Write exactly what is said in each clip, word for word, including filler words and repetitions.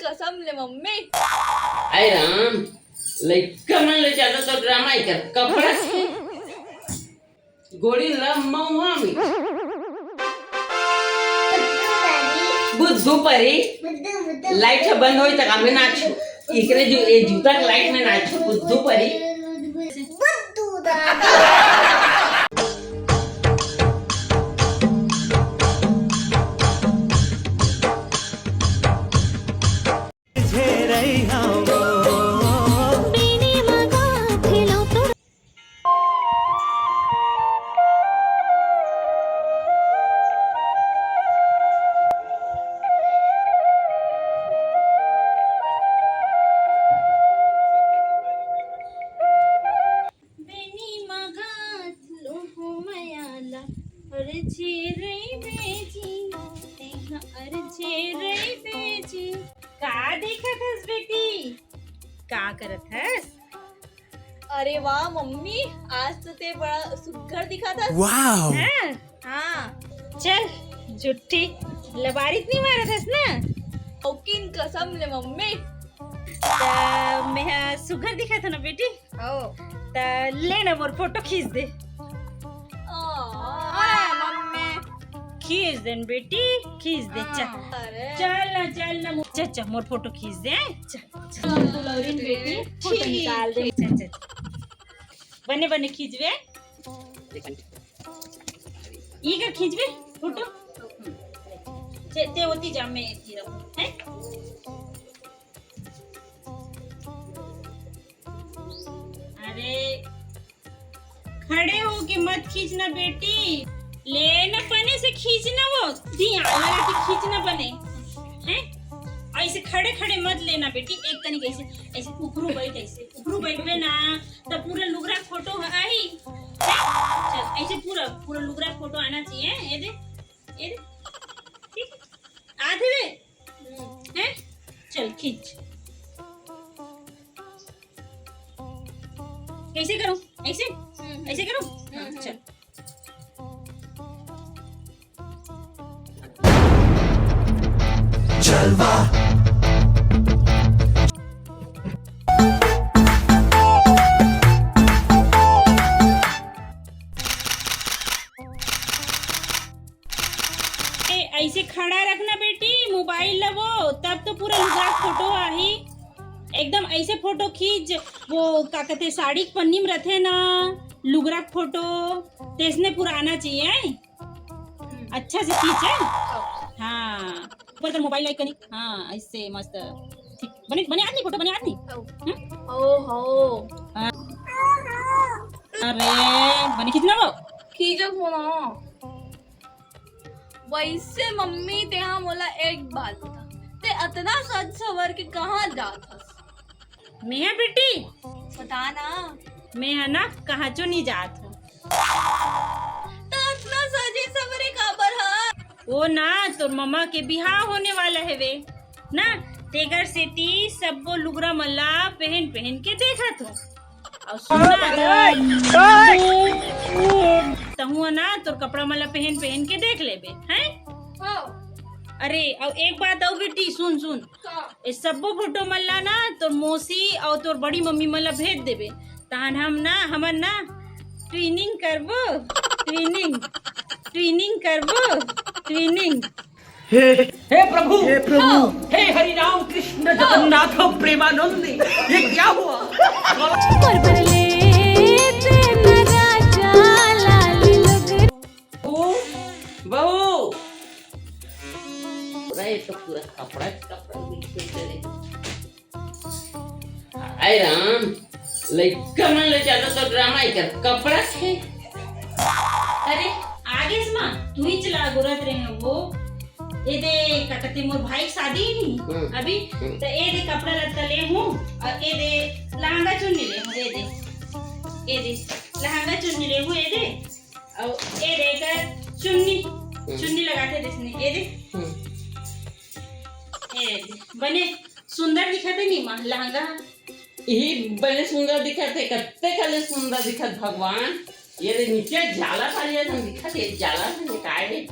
कसम ले मम्मी। आय राम, लइका मन ले ज्यादा तो ड्रामा ही कर। कपड़ा से गोड़ी ला मऊहा में। बुद्धू परी, लाइट ह बंद होई तक हमें नाचू। एकरे जू-, ए जूता के लाइट में नाचू, बुद्धू परी। बुद्धू दादा। बेनी मगात लोहो मयाला, अरे छेरे बेजी, तेहा अरे छेरे बेजी। का देखत हस बेटी? का करत हस? अरे वाह मम्मी, आज तो ते बड़ा सुघर दिखत हस। वाह। हैं? हाँ। चल, झुट्ठी लबारित नहीं मारत हस ना? ओकिन कसम ले मम्मी। त मेहा सुघर दिखत हंव ना बेटी? हो। त ले ना मोर फोटो खींच दे। आ, मम्मी। खींच दे न बेटी, खींच दे, चल। अरे। चल ना, चल ना, मोर, चल, चल, मोर फोटो खींच दे, हैं? चल, चल, तू लौरिन बेटी, फोटो निकाल दे, चल, चल। बने, बने खींचबे। इकर खींचबे फोटो। चल, ते ओती जा, मैं एती रहूं, हैं? अरे, खड़े होके मत खींचना बेटी, ले ना बने से खींचना, वो ध्यान लगा के खींचना बने, हैं? ऐसे खड़े खड़े मत लेना बेटी, एक तनिक ऐसे, ऐसे ऊपरू बैठ, ऐसे ऊपरू बैठबे ना, तब पूरा लुगरा फोटो ह-, आही। चल, ऐसे पूरा, पूरा लुगरा फोटो आना चाहिए, ये दे, ये दे, ठीक है, आधे दे। हैं? चल, खींच। कैसे करूं? ऐसे? हम्म। ऐसे करूं? हाँ, हम्म। चल। जलवा। ए, ऐसे खड़ा रखना बेटी, मोबाइल ला वो, तब तो पूरा लुगरा फोटो आही। एकदम ऐसे फोटो खींच, वो का कहते, साड़ी के पन्नी में रथे ना, लुगरा फोटो, तेसने पूरा आना चाहिए, हैं? अच्छा से खींच, हैं? हाँ, ऊपर कर मोबाइल लाइक कनी, हाँ, ऐसे मस्त, ठीक, बने, बने आदमी फोटो, बने आदमी। हम्म? ओ हो। हाँ। अरे, बने खींचना वो। खींचो फोन। वैसे मम्मी, तेहा मोला एक बात बता, ते अतना सज सवर के कहाँ जात हस? मेहा बेटी? बता ना। मेहा ना कहांचो नहीं जात हूँ। त अतना सजे सवरे काबर हा? वो ना, तोर ममा के बिहाव होने वाला हवे ना, तेकर सेती सब्बो लुगरा मन ला पहन पहन के देखत हूँ। अउ सुन ना, तहूँ ना तोर कपड़ा मन ला पहन पहन के देख लेबे, हैं? हाँ। अरे, अउ एक बात अउ बेटी, सुन, सुन। का? ए सब्बो फोटो मन ला ना तोर मौसी अउ तोर बड़ी मम्मी मन ला भेज देबे, तहन हम ना, हमन ना ट्विनिंग करबो, ट्विनिंग, ट्विनिंग करबो, ट्विनिंग। हे, हे प्रभु, हे प्रभु। हे हरि राम कृष्ण जगन्नाथ प्रेमानंद, ये क्या हुआ? बहू, बहू। पूरा ये तो पूरा कपड़ा, कपड़ा बिल्कुल करे। आय राम, लइका मन ले ज्यादा तो ड्रामा ही कर, कपड़ा से। अरे, आगे से माँ, तू ही चला गोरत रहे हैं वो। ए दे, का कहते, मोर भाई के शादी नहीं हम्म, अभी, हम्म। तो ए दे कपड़ा लत्ता ले हूँ, अउ ए दे लहंगा चुन्नी ले हूँ, ए दे, ए दे लहंगा चुन्नी ले हूँ, ए दे, अउ ए दे कर चुन्नी, हम्म। चुन्नी लगाते देसने, ए दे, हम्म। ए दे, बने सुंदर दिखत हे नी माँ लहंगा। इही बने सुंदर दिखत हे, कत्ते कले सुंदर दिखत भगवान। ये ले नीचे जाला था, ये हम दिखत हे, जाला था, ये काय हे?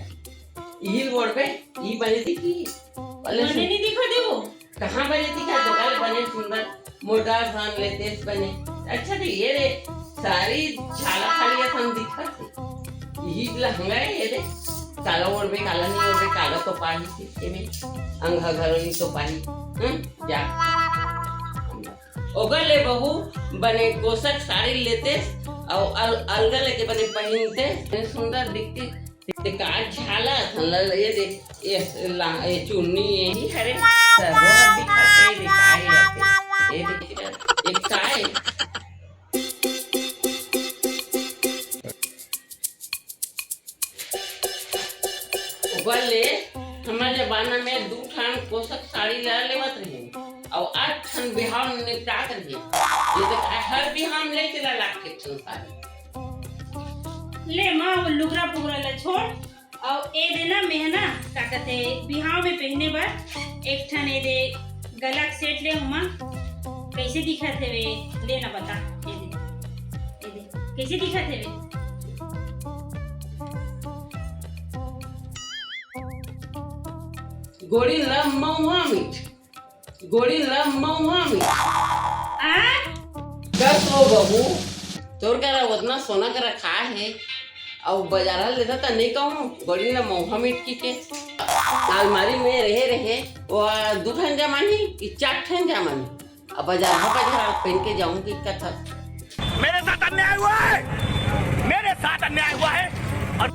इही ओढ़बे, इही बने दिखी। बने बने नहीं दिखत हे वो। कहाँ बने दिखा तो काले बने सुंदर मोटा सान लेतेस बने। अच्छा दे ये रे, साड़ी झाला खाली असन दिखत हे। यही लहंगा हे ये रे, काला ओढ़बे, काला नहीं ओढ़बे, काला तो पाही थे, एमे अंगा घरो नहीं तो पाही। हम्म, जा। ओकर ले बहू बने कोसक साड़ी लेतेस, अउ अल-, अलगा लेके बने पहिनते, बने सुंदर दिखती। ते का झाला असन ल-, ये देख, ये ला-, ये चुन्नी ये ही हरे, सरवा दिखत हे, ये देख, का हे ये देख, ये देख, ये का हे? ओकर ले हमर जमाना में दू ठन कोसक साड़ी ला लेवत रहे, अउ आठ ठन बिहाव निपटात रहे। ये देख, हर बिहाव में ले चला लाख के ठन साड़ी। ले माँ, वो लुगरा पुगरा ला छोड़, अउ ए दे ना मेंहा ना, का कथे, बिहाव में पहने बर एक ठन ए दे गला के सेट ले हूँ माँ। कैसे दिखत हे वे? ले ना बता, ए दे, ए दे, कैसे दिखत हे वे? गोड़ी ला मऊहा मीठ। गोड़ी ला मऊहा में। आ? दस हो बहू, तोर करा ओतना सोना करा खा हे, अउ बजारा लेता त नहीं कहूँ, गोड़ी ला मऊहा मीठ की के। अलमारी में रहे रहे, वो दू ठन जमानी, कि चार ठन जमानी। अब बजारा बजारा पहन के जाऊंगी कथा। मेरे साथ अन्याय हुआ है, मेरे साथ अन्याय हुआ है। और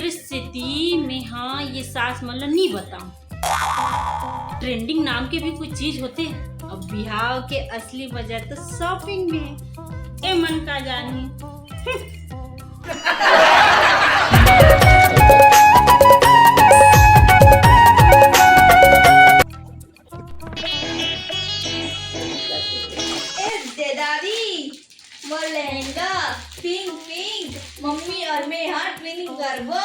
स्थिति में हाँ, ये सास मन ला नहीं बताऊं। ट्रेंडिंग नाम के भी कुछ चीज होथे। अब बिहाव के असली मजा तो शॉपिंग में हे। ए मन का जानी। ए दे दादी, मोर लहंगा पिंक पिंक, मम्मी और मैं हाँ ट्विनिंग करबो।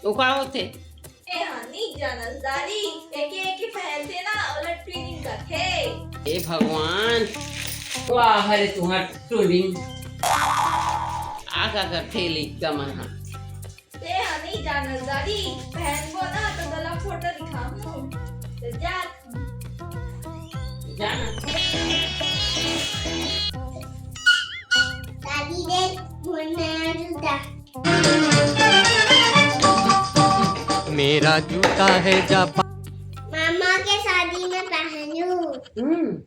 वो का होथे? ए हाँ, नी जानस दादी, एके एके पहनथे ना, ओला ट्विनिंग कथे। ए भगवान, वाह रे तुहार ट्विनिंग। आ का करथे लइका मन हा? ते हा नी जानस दादी, पहनबो ना तो तोला फोटो दिखाहूँ। तो जा। जा ना। दादी देख, मोर नया जूता। मेरा जूता है जापान। मामा के शादी में पहनू। हम्म।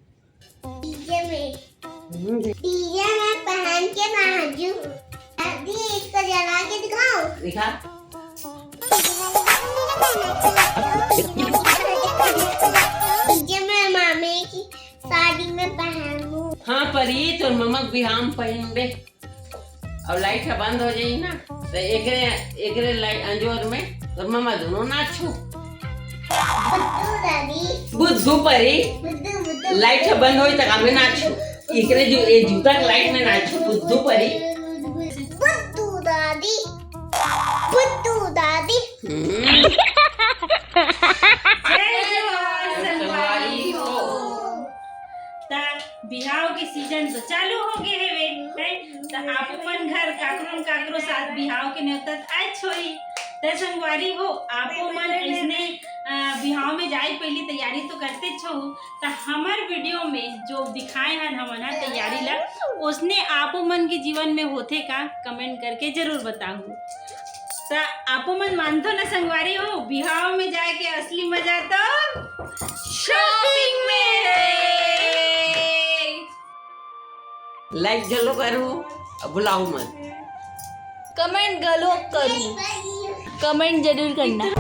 डीजे में। हम्म। डीजे में पहन के नाचू। दादी, इसको जला के दिखाओ। दिखा। डीजे में मामे की शादी में पहनू। हाँ परी, तोर ममा के बिहाव में पहिनबे। अब लाइट ह बंद हो जाही ना, त एकरे, एकरे लाइट अंजोर में तोर ममा दोनों नाचू। बुद्धू दादी। बुद्धू परी। बुद्धू, बुद्धू। लाइट ह बंद होही त कामे नाचू। एकरे जू-, ए जूता के लाइट में नाचू, बुद्धू परी। बुद्धू दादी। बुद्धू दादी। हम्म। जय जोहार संगवारी हो। त बिहाव के सीजन तो चालू हो गए हवे, हैं? त आप मन घर काकरो न काकरो साथ बिहाव के नेवता त आएच होही। त संगवारी हो, आपो मन अइसने, अ, बिहाव में जाए पहली तैयारी तो करतेच होहू। त हमर वीडियो में जो दिखाए हन हमन ह तैयारी ला, ओसने आपो मन के जीवन में होथे का, कमेंट करके जरूर बताहू। त आपो मन मानथो ना संगवारी हो, बिहाव में जाए के असली मजा तो शॉपिंग में हे। लाइक घलो करू, अउ भुलाहू मत। कमेंट घलो करू, कमेंट जरूर करना।